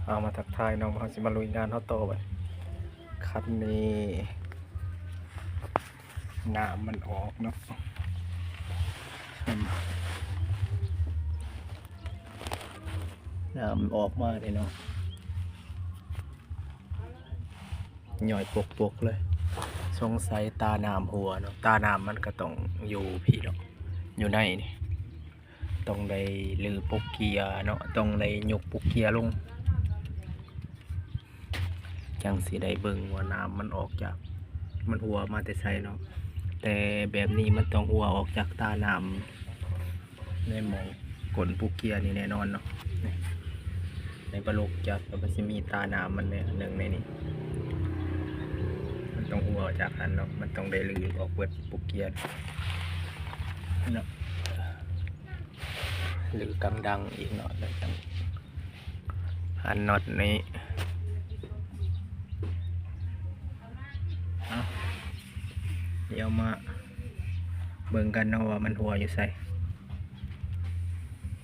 ເອົາ ມາທັກທາຍເນາະ ເຮົາຊິມາລຸຍງານເຮົາຕໍ່ບັດ. ຄັນນີ້ນ້ຳມັນອອກເນາະ ນ້ຳອອກມາເດ້ເນາະ ຍ້ອຍປົກໆເລີຍ. ສົງໄສຕານ້ຳຮົ່ວເນາະ ຕານ້ຳມັນກໍຕ້ອງຢູ່ພີ້ເນາະ ຢູ່ໃນນີ້ ຕ້ອງໄດ້ຮື້ປົກເກຍເນາະ ຕ້ອງໄດ້ຍົກປົກເກຍລົງ ຈັ່ງຊິໄດ້ເບິ່ງວ່ານ້ຳມັນອອກຈາກ ມັນຮົ່ວມາແຕ່ໃສເນາະ. ແຕ່ແບບນີ້ມັນຕ້ອງຮົ່ວອອກຈາກຕານ້ຳ ໃນໝ່ອງກົ້ນປຸກເກຍນີ້ແນ່ນອນເນາະ. ໃນປະໂລກຈັກ ມັນຊິມີຕານ້ຳມັນແນ່ ອັນໜຶ່ງໃນນີ້ ມັນຕ້ອງຮົ່ວຈາກຫັ້ນເນາະ ມັນຕ້ອງໄດ້ຮື້ອອກເບິດປຸກເກຍເນາະ ຮື້ກັງດັງອີກເນາະ ແລ້ວຈັ່ງຫັນນັອດນີ້. ເອົາ ດຽວມາເບິ່ງກັນເນາະວ່າມັນຮົ່ວຢູ່ໃສ.